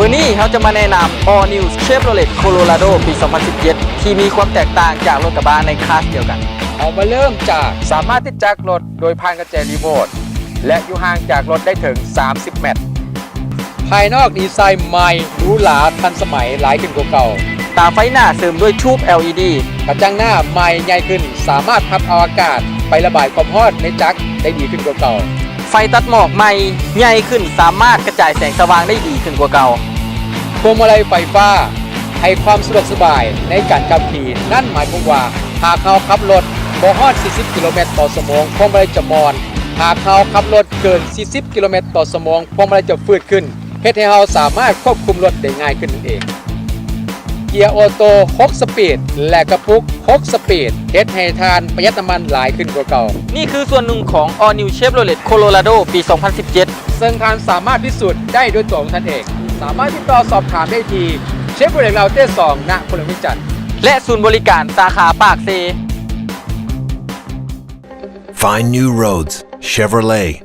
ມື້ນີ້ເຮົາຈະມາແນະນຳ All New Chevrolet Colorado ປີສອງພັນສິບເຈັດ ທີ່ມີຄວາມແຕກຕ່າງຈາກລົດກະບະໃນຄລາສດຽວກັນ. ເຮົາມາເລີ່ມຈາກ ສາມາດຕິດຈັກລົດໂດຍຜ່ານກະແຈຣີໂມດ ແລະ ຢູ່ຫ່າງຈາກລົດໄດ້ເຖິງສາມສິບແມັດ. ພາຍນອກດີໄຊໃໝ່, ຫຼູຫຼາ, ທັນສະໄໝຫຼາຍຂຶ້ນກວ່າເກົ່າ. ຕາໄຟໜ້າເສີມດ້ວຍທູບ ແອລອີດີ. ກະຈັງໜ້າໃໝ່ໃຫຍ່ຂຶ້ນ, ສາມາດພັບເອົາອາກາດໄປລະບາຍຄວາມຮ້ອນໃນຈັກໄດ້ດີຂຶ້ນກວ່າເກົ່າ. ໄຟຕັດໝອກໃໝ່ໃຫຍ່ຂຶ້ນ, ສາມາດກະຈາຍແສງສະຫວ່າງໄດ້ດີຂຶ້ນກວ່າເກົ່າ. ພວງມາໄລໄຟຟ້າໃຫ້ຄວາມສະດວກສະບາຍໃນການຂັບຂີ່. ນັ້ນໝາຍຄວາມວ່າ ຫາກເຮົາຂັບລົດບໍ່ຮອດສີ່ສິບກິໂລແມັດຕໍ່ຊົ່ວໂມງ, ພວງມາໄລຈະໝ່ອນ. ຫາກເຮົາຂັບລົດເກີນສີ່ສິບກິໂລແມັດຕໍ່ຊົ່ວໂມງ, ພວງມາໄລຈະຝືດຂຶ້ນ, ເຮັດໃຫ້ເຮົາສາມາດຄວບຄຸມລົດໄດ້ງ່າຍຂຶ້ນນັ້ນເອງ. ເກຍໂອໂຕຫົກສະປີດ ແລະ ກະປຸກຫົກສະປີດ ເຮັດໃຫ້ທ່ານປະຢັດນ້ຳມັນຫຼາຍຂຶ້ນກວ່າເກົ່າ. ນີ້ຄືສ່ວນໜຶ່ງຂອງ All New Chevrolet Colorado ປີສອງພັນສິບເຈັດ ເຊິ່ງທ່ານສາມາດພິສູດໄດ້ດ້ວຍຕົວຂອງທ່ານເອງ. ສາມາດຕິດຕໍ່ສອບຖາມໄດ້ທີ່ Chevrolet ລາວເຕສອງ ນະນະຄອນຫຼວງວຽງຈັນ ແລະ ສູນບໍລິການສາຂາປາກເຊ. Find new roads Chevrolet.